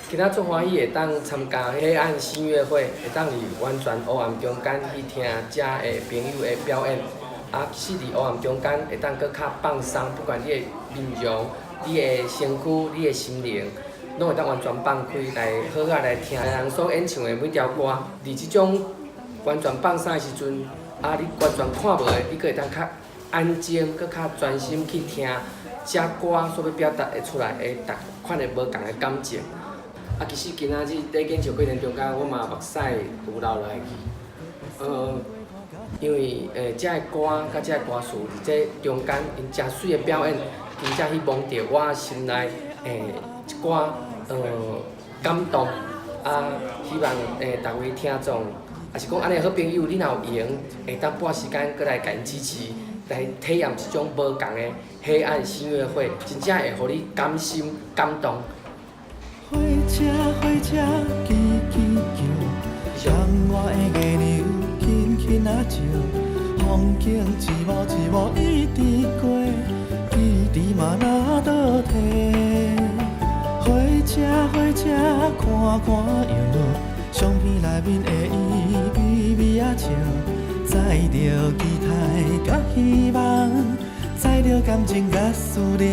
今仔足歡喜會當參加彼岸新樂會，會當佇完全黑暗中間去聽遮的朋友的表演。啊，其實佇黑暗中間會當閣較放鬆，不管你的面容、你的身軀、你的心靈，攏會當完全放開來好好來聽人所演唱的每條歌。佇這種完全放鬆的時陣，啊，你完全看無的，你閣會當較安靜，閣較專心去聽這歌所欲表達的出來的逐款的無仝的感情。啊，其實今仔日佇演唱過程中間，我嘛目屎有流落來去。因為這个歌佮這个歌詞佇這中間，𪜶誠媠的表演，真正去摸著我心內一寡感動。啊，希望逐位聽眾，抑是講按呢好朋友，你若有閒，會當撥時間過來共𪜶支持，來體驗這種無仝的彼岸新樂會，真正會予你甘心感動。火車火車吱吱叫，窗外的月娘輕輕仔笑，風景一幕一幕一直過，記憶嘛若倒退。火車火車看看搖，相片內面的伊微微仔笑，載著期待佮希望，載著感情佮思念。